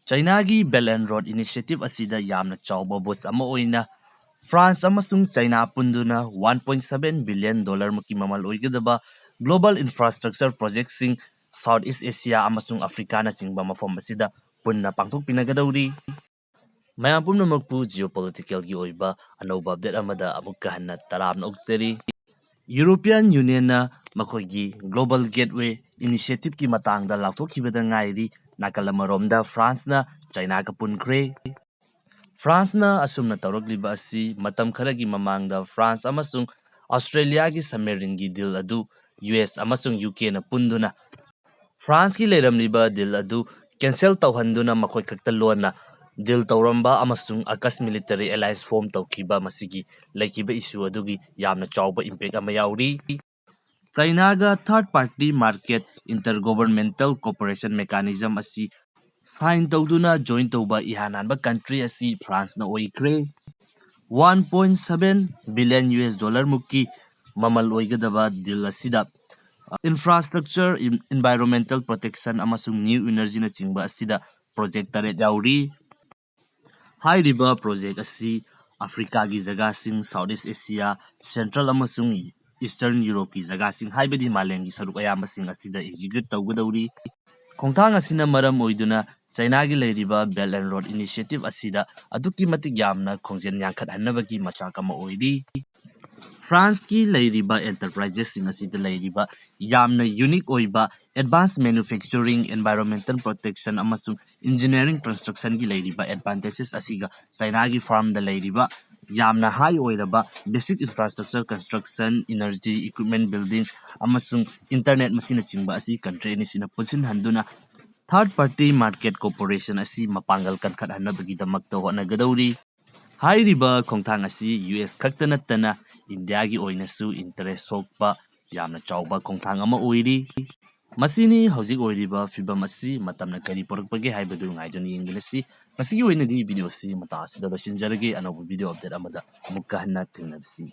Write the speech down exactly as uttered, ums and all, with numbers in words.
ꯆꯥꯏꯅꯥꯒꯤ Belt and Road Initiative ꯑꯁꯤꯗ ꯌꯥꯝꯅ ꯆꯥꯎꯕ boost ꯑꯃ ꯑꯣꯏꯅ France ꯑꯃꯁꯨꯡ China ꯄꯨꯟꯗꯨꯅ one point seven billion dollar ꯃꯨꯛꯀꯤ ꯃꯃꯜ ꯑꯣꯏꯒꯗꯕ global infrastructure projectꯁꯤꯡ South East Asia ꯑꯃꯁꯨꯡ Africaꯅꯆꯤꯡꯕ ꯃꯐꯝ ꯑꯁꯤꯗ ꯄꯨꯟꯅ ꯄꯥꯡꯊꯣꯛꯃꯤꯟꯅꯒꯗꯧꯔꯤ꯫ ꯃꯌꯥꯝ ꯄꯨꯝꯅꯃꯛꯄꯨ geopoliticalꯒꯤ ꯑꯣꯏꯕ ꯑꯅꯧꯕ update ꯑꯃꯗ ꯑꯃꯨꯛꯀ ꯍꯟꯅ ꯇꯔꯥꯝꯅ ꯑꯣꯛꯆꯔꯤ꯫ European Unionꯅ ꯃꯈꯣꯏꯒꯤ Global Gateway Initiativeꯀꯤ ꯃꯇꯥꯡꯗ ꯂꯥꯎꯊꯣꯛꯈꯤꯕꯗ ꯉꯥꯏꯔꯤ꯫ ꯅꯥꯀꯜ ꯑꯃꯔꯣꯝꯗ Franceꯅ ꯆꯥꯏꯅꯥꯒ ꯄꯨꯟꯈ꯭ꯔꯦ꯫ Franceꯅ ꯑꯁꯨꯝꯅ ꯇꯧꯔꯛꯂꯤꯕ ꯑꯁꯤ ꯃꯇꯝ ꯈꯔꯒꯤ ꯃꯃꯥꯡꯗ France ꯑꯃꯁꯨꯡ Australiaꯒꯤ submarineꯒꯤ deal ꯑꯗꯨ U S ꯑꯃꯁꯨꯡ UKꯅ ꯄꯨꯟꯗꯨꯅ Franceꯀꯤ ꯂꯩꯔꯝꯂꯤꯕ deal ꯑꯗꯨ cancel ꯇꯧꯍꯟꯗꯨꯅ ꯃꯈꯣꯏ ꯈꯛꯇ ꯂꯣꯟꯅ deal ꯇꯧꯔꯝꯕ ꯑꯃꯁꯨꯡ AUKUS military alliance form ꯇꯧꯈꯤꯕ ꯃꯁꯤꯒꯤ ꯂꯩꯈꯤꯕ issue ꯑꯗꯨꯒꯤ ꯌꯥꯝꯅ ꯆꯥꯎꯕ impact ꯑꯃ ꯌꯥꯎꯔꯤ꯫ ꯆꯥꯏꯅꯥꯒ third party market intergovernmental cooperation mechanism ꯑꯁꯤ sign ꯇꯧꯗꯨꯅ join ꯇꯧꯕ ꯏꯍꯥꯟ ꯍꯥꯟꯕ country ꯑꯁꯤ Franceꯅ ꯑꯣꯏꯈ꯭ꯔꯦ꯫ One point seven billion U S dollar ꯃꯨꯛꯀꯤ ꯃꯃꯜ ꯑꯣꯏꯒꯗꯕ deal ꯑꯁꯤꯗ infrastructure, environmental protection ꯑꯃꯁꯨꯡ new energyꯅꯆꯤꯡꯕ ꯑꯁꯤꯗ project ꯇꯔꯦꯠ ꯌꯥꯎꯔꯤ꯫ ꯍꯥꯏꯔꯤꯕ project ꯑꯁꯤ Africaꯒꯤ ꯖꯒꯥꯁꯤꯡ, South East Asia, Central ꯑꯃꯁꯨꯡ Eastern Europeꯀꯤ ꯖꯒꯥꯁꯤꯡ, ꯍꯥꯏꯕꯗꯤ ꯃꯥꯂꯦꯝꯒꯤ ꯁꯔꯨꯛ ꯑꯌꯥꯝꯕꯁꯤꯡ ꯑꯁꯤꯗ execute ꯇꯧꯒꯗꯧꯔꯤ꯫ ꯈꯣꯡꯊꯥꯡ ꯑꯁꯤꯅ ꯃꯔꯝ ꯑꯣꯏꯗꯨꯅ ꯆꯥꯏꯅꯥꯒꯤ ꯂꯩꯔꯤꯕ Belt and Road Initiative ꯑꯁꯤꯗ ꯑꯗꯨꯛꯀꯤ ꯃꯇꯤꯛ ꯌꯥꯝꯅ ꯈꯣꯡꯖꯦꯜ ꯌꯥꯡꯈꯠꯍꯟꯅꯕꯒꯤ ꯃꯆꯥꯛ ꯑꯃ ꯑꯣꯏꯔꯤ꯫ Franceꯀꯤ ꯂꯩꯔꯤꯕ enterpriseꯁꯤꯡ ꯑꯁꯤꯗ ꯂꯩꯔꯤꯕ ꯌꯥꯝꯅ unique ꯑꯣꯏꯕ advanced manufacturing, environmental protection ꯑꯃꯁꯨꯡ engineering constructionꯒꯤ ꯂꯩꯔꯤꯕ advantages ꯑꯁꯤꯒ ꯆꯥꯏꯅꯥꯒꯤ firmꯗ ꯂꯩꯔꯤꯕ ꯌꯥꯝꯅ high ꯑꯣꯏꯔꯕ basic infrastructure construction, energy, equipment building ꯑꯃꯁꯨꯡ internet ꯃꯁꯤꯅꯆꯤꯡꯕ ꯑꯁꯤ country ꯑꯅꯤꯁꯤꯅ ꯄꯨꯟꯁꯤꯟꯍꯟꯗꯨꯅ third party market cooperation ꯑꯁꯤ ꯃꯄꯥꯡꯒꯜ ꯀꯟꯈꯠꯍꯟꯅꯕꯒꯤꯗꯃꯛꯇ ꯍꯣꯠꯅꯒꯗꯧꯔꯤ꯫ ꯍꯥꯏꯔꯤꯕ ꯈꯣꯡꯊꯥꯡ ꯑꯁꯤ U S ꯈꯛꯇ ꯅꯠꯇꯅ Indiaꯒꯤ ꯑꯣꯏꯅꯁꯨ interest ꯁꯣꯛꯄ ꯌꯥꯝꯅ ꯆꯥꯎꯕ ꯈꯣꯡꯊꯥꯡ ꯑꯃ ꯑꯣꯏꯔꯤ꯫ ꯃꯁꯤꯅꯤ ꯍꯧꯖꯤꯛ ꯑꯣꯏꯔꯤꯕ ꯐꯤꯕꯝ ꯑꯁꯤ꯫ ꯃꯇꯝꯅ ꯀꯔꯤ ꯄꯨꯔꯛꯄꯒꯦ ꯍꯥꯏꯕꯗꯨ ꯉꯥꯏꯗꯨꯅ ꯌꯦꯡꯃꯤꯟꯅꯁꯤ꯫ ꯃꯁꯤꯒꯤ ꯑꯣꯏꯅꯗꯤ video ꯑꯁꯤ ꯃꯇꯥꯡ ꯑꯁꯤꯗ ꯂꯣꯏꯁꯤꯟꯖꯔꯒꯦ꯫ ꯑꯅꯧꯕ video update ꯑꯃꯗ ꯑꯃꯨꯛꯀ ꯍꯟꯅ ꯊꯦꯡꯅꯔꯁꯤ꯫